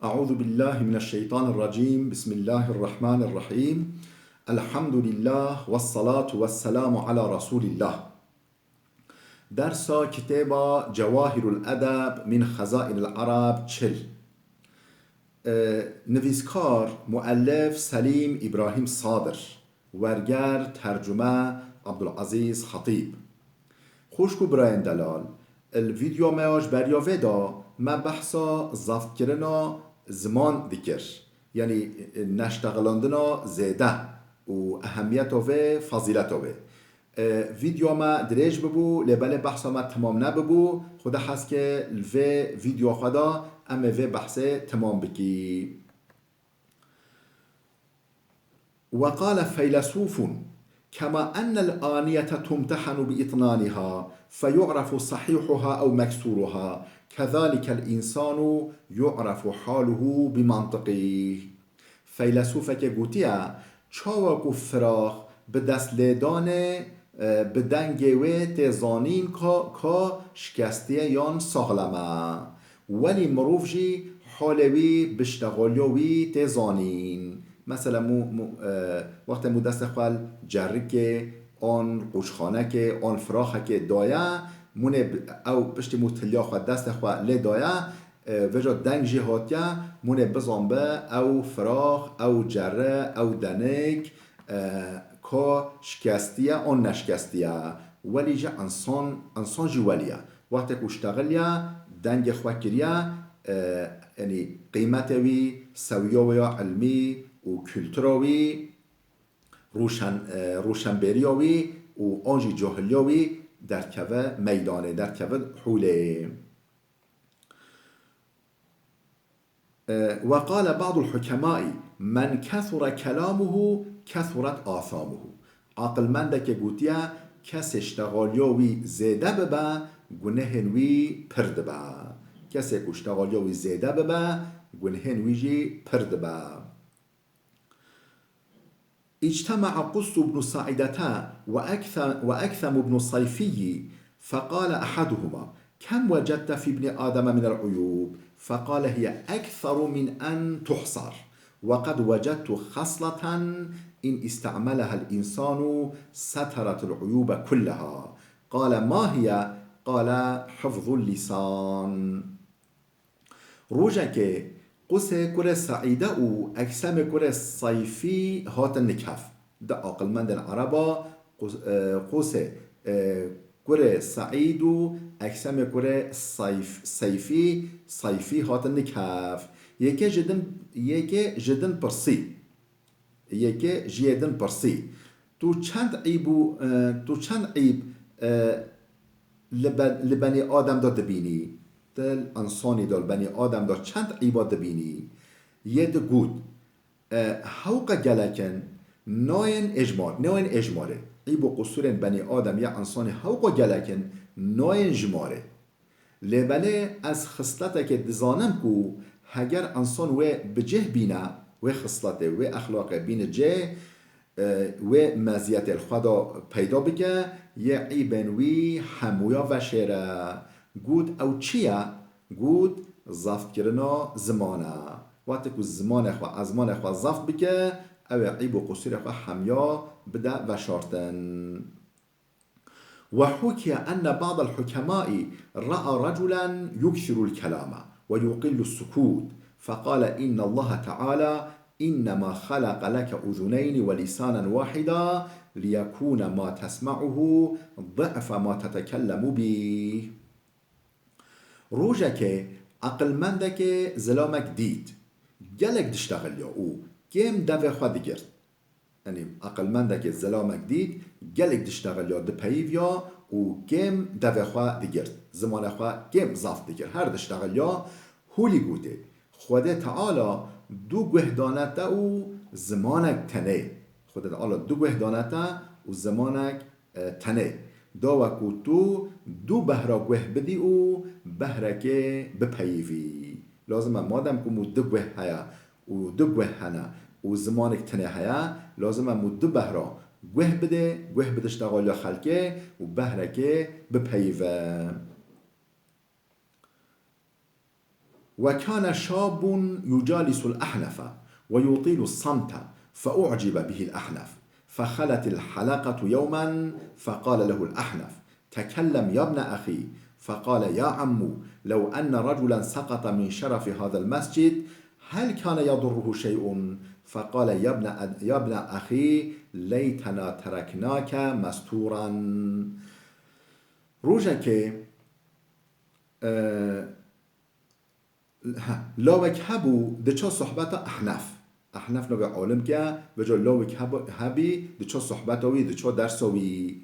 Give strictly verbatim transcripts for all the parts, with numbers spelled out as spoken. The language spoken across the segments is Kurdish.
أعوذ بالله من الشيطان الرجيم. بسم الله الرحمن الرحيم. الحمد لله والصلاة والسلام على رسول الله. Dersa kitêba Cewahirul Edeb min Xezainil Arab çil. E, nivîskar, muellif Selîm Îbrahîm Sadir, werger, tercume Abdulazîz Xetîb. Xwişk û birayên delal, li vîdyoya me ya ji beriya vê de me behsa zaftkirina ziman dikir, yanî neştexilandina zêde û ehemiyeta vê, fazîleta vê. E, vîdyoya me dirêj bibû, lê belê behsa me temam nebibû. Xuda hez ke li vê vîdyoya xwe de em ê vê behsê temam bikî. وقال فيلسوف: كما أن الآنية تمتحن بإطنانها فيعرف صحيحها أو مكسورها، كذلك الإنسان يعرف حاله بمنطقه. Feylesûfeke gotiye, çawa ku firax bi destlêdanê, e, bi dengê wê tê zanîn ka, ka şikestiye yan saxlem e. Welî mirov jî halê wî bi ştexaliya wî tê zanîn. Mesela mû, mû, e, wextê mû destê xwe li cerikê, an qûçxanekê, an firaxekê daye, mûnê bi, ew piştî mû tiliya xwe destê xwe lê daye, e, vêca deng jî hatiye, mûnê bizanbe ew firax, ew cere, ew denik, e, ka şikestiye an neşikestiye. Welî jî insan, insan jî welî ye. Wextê ku ştexiliye, dengê xwe kiriye, e, yanî qîmetê wî, sewiya wê ya ilmî û kultura wî, rûşen-, e, rûşenbêriya wî û an jî cahiliya wî derdikeve meydanê, derdikeve holê. E, وقال بعض الحكماء: من كثر كلامه كثرت آثامه. Aqilmendeke gotiye, kesê ştexaliya wî zêde bibe, gunehên wî pir dibe. Kesê ku ştexaliya wî zêde bibe, gunehên wî jî pir dibe. اجتمع قس بن ساعدة وأكث-، وأكثم بن صيفي، فقال أحدهما: كم وجدت في ابن آدم من العيوب؟ فقال: هي أكثر من أن تحصر، وقد وجدت خصلة إن استعملها الإنسان سترت العيوب كلها. قال: ما هي؟ قال: حفظ اللسان. Rojekê Qusê kurê Seîde û Eksemê kurê Seyfî hatin nikev. Di aqilmendên Ereba Qus-, e, Qusê, e, kurê Seîd û Eksemê kurê Seyf-, Seyfî, Seyfî hatin nikev. Yekê ji din, yekê ji din pirsî. Yekê ji yê din pirsî: Tu çend îb û, e, tu çend îb, e, li be-, li benî Adem de dibînî? Ti li însanî de, li benî Adem de çend îba dibînî? Yê di got: E, hewqa gelek in, nayên êjmar-, nayên êjmarê. Îb û qusûrên benî Adem ya însanî hewqa gelek in, nayên jimarê. Lê belê ez xisletekê dizanim ku heger însan wê bi cih bîne, wê xisletê, wê exlaqê bîne cih, e, wê meziyetê li xwe de peyda bike, yê îbên wî hemûya veşêre. Got, ew çi ye? Got, zaftkirina ziman e. Wextê ku zimanê xwe, ezmanê xwe zeft bike, ew ê îb û qusûrê xwe hemiya bide veşartin. وحكي أن بعض الحكماء رأى رجلا يكثر الكلام ويقل السكوت، فقال: إن الله تعالى إنما خلق لك أذنين ولسانا واحدا ليكون ما تسمعه ضعف ما تتكلم به. Rojekê aqilmendekê zilamek dît, gelek diştexiliya û kêm devê xwe digirt. Yanî aqilmendekê zilamek dît, gelek diştexiliya, dipeyivya û kêm devê xwe digirt. Zimanê xwe kêm zaf dikir. Her diştexiliya holî gotê: Xwedê Teala du guh dane te û zimanek tenê. Xwedê Teala du guh dane te û zimanek, e, tenê. Dawa ku tu du behra guh bidî û behrekê bipeyivî. Lazim e, madem ku mû du guh heye, û du guh hene û zimanek tenê heye, lazim e mû du behra guh bidê, guh bide ji texaliya xelkê û behrekê bipeyive. وكان شاب يجالس الأحنف ويطيل الصمت، فأعجب به الأحنف، فخلت الحلقة يوما، فقال له الأحنف: تكلم يا ابن أخي. فقال: يا عم، لو أن رجلا سقط من شرف هذا المسجد، هل كان يضره شيء؟ فقال: يا ابن، يا ابن أخي، ليتنا تركناك مستورا. Rojekê, e, ha, lawek hebû diça sohbeta Ehnef. Ehnef navê alimke, vêca lawek hebû, hebî diça sohbeta wî, diça dersa wî.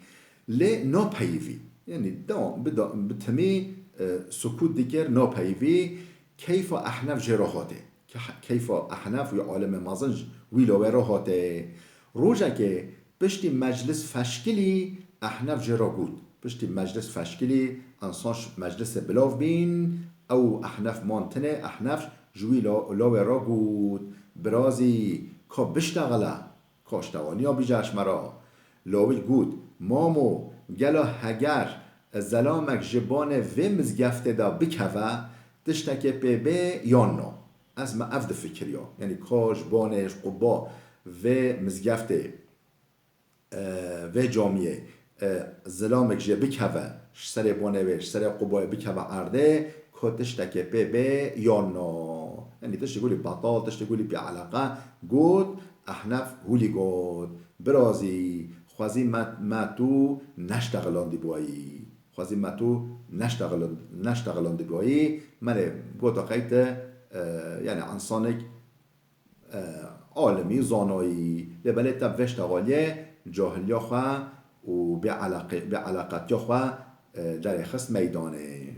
Lê napeyivî. Yanî dewam, bi da-, bi timî, e, sukût dikir, napeyivî. Keyfa Ehnef jê re hate. Ke-, keyfa Ehnef wî alimê mezin ji wî lawê re hate. Rojekê piştî meclis feşkilî Ehnef jê re got. Piştî meclis feşkilî, ensan ji meclisê bilav bîn, ew Ehnef man tinê, Ehnef ji wî la-, lawê re got: Birazî, ka biştexile, ka ştexaliya bîje ji me re. Lawik got: Mamo, gelo heger zelamek ji banê vê mizgeftê de bikeve, tiştekê pê bê yan na? Ez me ev difikiriya. Yanî ka ji banê, ji quba vê mizgeftê, e, vê camiyê, e, zilamek jê bikeve, ji serê bonê wê, ji serê qubayê bikeve erdê, ku tiştekê pê bê yan na. Yanî tiştê kulî betal, tiştê kulî bêeleqe got, Ehnef hûlî got: Birazî, xwezî me, me tu neştexilandî bûyî. Xwezî me tu neştexilan-, neştexilandî bûyî. Me lê gota qey te, e, yanî ensanek e, alimî, zanayî. Lê belê te vê ştexaliyê cahiliya xwe û bêeleqe-, bêeleqetiya xwe, e, derêxist meydanê.